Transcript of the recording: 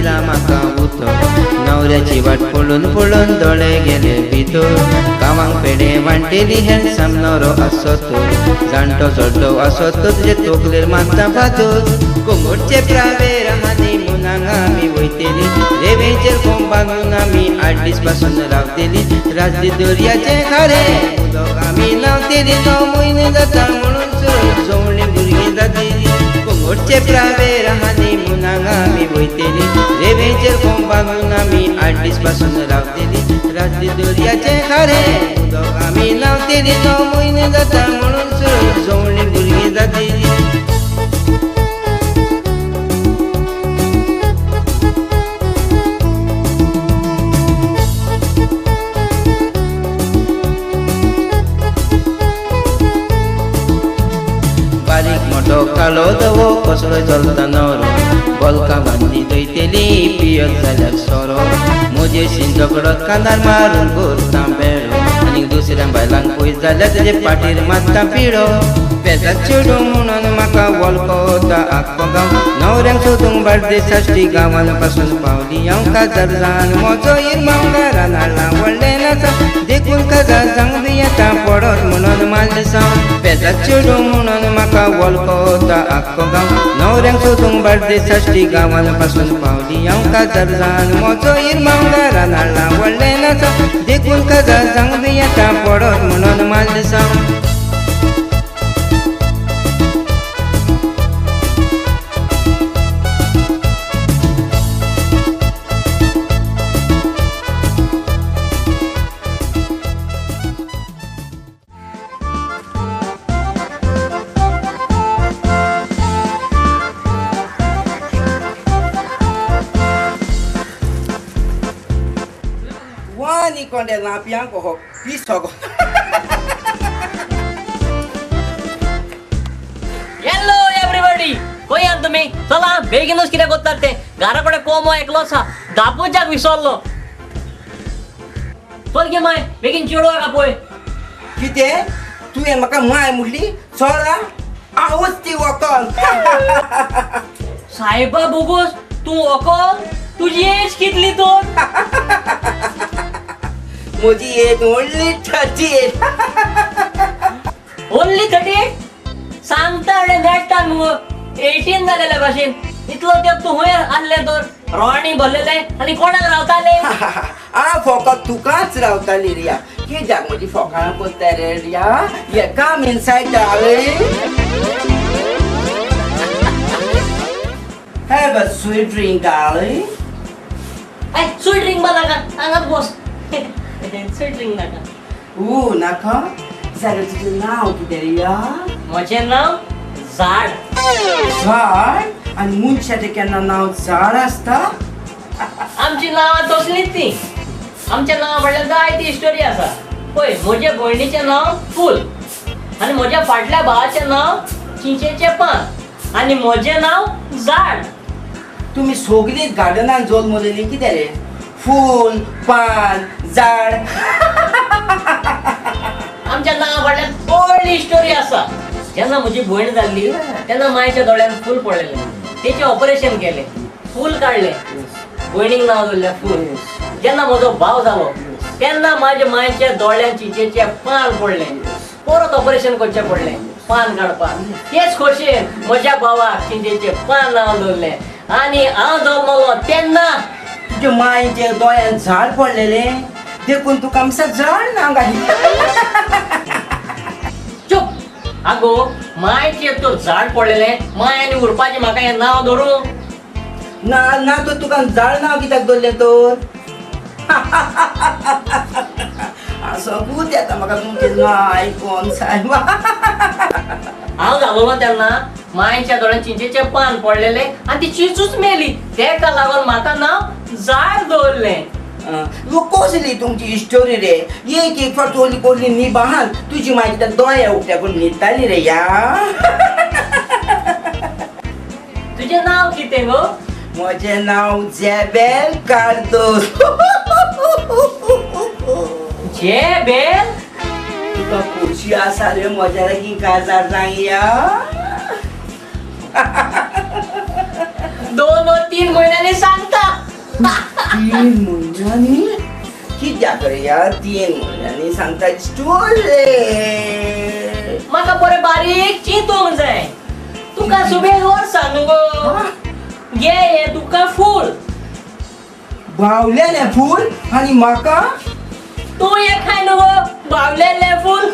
दिला म्हाका उतर. नवऱ्याची वाट पळोवन पळोवन दोळे गेले भितर. गांवांक पेडे वांटेली हॅन्डसम नवरो आसत तर, जाणटो चड्डो आसत तर तुजे तोकलेर मारता फातर. कोंगोटचे प्रावेर हानी मुनांग आमी वयतली, रेवेचेर कोंब बांदून आमी 8 दीस पासून रावतली. राजली दर्याचें खारें उदक आमी न्हांवतली, 9 म्हयने जाता म्हणून चड सवणी भुरगीं जातली. कोंगोटचे प्रावेर हानी मुनांग आमी वयतली, रेवेचेर कोंब बांदून आमी 8 दीस पासून रावतली. राजली दर्याचें खारें उदक आमी न्हांवतली, 9 म्हयने जाता म्हणून चड सवणी भुरगीं जातली. बारीक मोटो कालो धवो कसलो चलता नवरो, बलका बांदी दयतली पियत जाल्यार सोरो. म्हजे शिंजकडो कानार मारून करता बेडो, आनी दुसऱ्या बायलांक पयस जाल्यार तेजे पाटीर मारता पिडो. पेजात चेडूं म्हणून म्हाका वळखता आख्खो गांव, नवऱ्यांक सोदूंक बार्देस साश्टी गांवान पासून पावली हांव. काजार जावन म्हजो इरमांव घरान हाडला व्हडलें नासा, देखून काजार जावंक बी येता पडत म्हणून मारलें साव. पेजात चेडूं म्हणून म्हाका वळखता आख्खो गांव, नवऱ्यांक सोदूंक बार्देस साश्टी गांवान पासून पावली हांव. काजार जावन म्हजो इरमांव घरान हाडला व्हडलें नासा, देखून काजार जावंक बी येता पडत म्हणून मारलें साव. कोंडे लांपयांक हो पिसो. हॅलो एवरीबॉडी, खंय आहात तुमी? चला बेगीनूच कितें करतात तें. घरा कडेन कोमो एकलो आसा, दापूच्याक विसरलो. चल गे माय, बेगीन चेडवाक आपय. कितें तुवें म्हाका माय म्हणली? चोरा हांवूच ती व्हंकल. सायबा बोगोस, तूं व्हंकल? तुजी एज कितली तर? म्हजी एज ओन्ली 38. ओन्ली 38? सांगता रे नेटान मुगो 18 जालेले भाशेन. इतलो तेंप तूं खंय आसलें तर? रोवांनी भरलेले आनी कोणाक रावताले? हांव फकत तुकाच रावताली रिया. कित्याक म्हजी फोकाणां करता रे रिया? ये कम inside darling. Have a sweet drink darling. I sweet drink बा नाका, हांगाच बस. स्वीट ड्रिंक नाका. ऊ नाका जाल्यार तुजें नांव कितें रिया? म्हजें नांव झाड. झाड? आनी मनशाचें केन्ना नांव झाड आसता? आमची नांवां तसलीच ती. आमच्या नांवा फाटल्यान जायती स्टोरी आसा. पळय, म्हजे भयणीचें नांव फूल, आनी म्हज्या फाटल्या भावाचें नांव चिंचेचें पान, आनी म्हजें नांव झाड. तुमी सगळीं गार्डनान जल्मलेलीं कितें रे? फूल, पान, झाड. आमच्या नांवा फाटल्यान व्हडली स्टोरी आसा. जेन्ना म्हजी भयण जाल्ली तेन्ना मायच्या दोळ्यान फूल पडलेलें. तेचें ऑपरेशन केलें, फूल काडलें, भयणीक नांव दवरलें फूल. जेन्ना म्हजो भाव जालो तेन्ना म्हाज्या मायच्या दोळ्यान चिंचेचें पान पडलें. परत ऑपरेशन करचें पडलें पान काडपाक. तेच खोशयेन म्हज्या भावाक चिंचेचें पान नांव दवरलें. आनी हांव जल्मलो तेन्ना तुज्या मायच्या दोळ्यान झाड पडलेलें देखून तुका आमच्या झाड नांव घातलें. चुप. आगो, मायचेर तर झाड पडलेलें, माय आनी उरपाचें म्हाका हें नांव दवरूं ना ना तर तुका झाड नांव कित्याक दवरलें तर? सोबूत येता म्हाका तुमचें नांव आयकोन सायबा. हांव जालोलो तेन्ना मायच्या दोळ्यान चिंचेचें पान पडलेलें आनी ती चिंचूच मेली. तेका लागून म्हाका नांव झाड दवरलें. लोक कसली तुमची स्टोरी रे? एक एक फावट चोरली कोरली निबाहान तुजी मागीर त्या दोळे उकत्या करून न्हिदताली रे या. तुजें नांव कितें गो? म्हजें नांव जेबेल कार्दोज. जेबेल? तुका खोशी आसा रे म्हज्या लागीं काजार जावया? 2 व 3 म्हयन्यांनी सांगता. 3 म्हयन्यांनी कित्याक रे यार 3 म्हयन्यांनी सांगता स्टोरी. म्हाका बरें बारीक चिंतूंक जाय. तुका सुबेज वर्सा न्हू गो. घे हें तुका फूल. बावलेलें फूल आनी म्हाका तूं हें खाय न्हू गो बावलेलें फूल.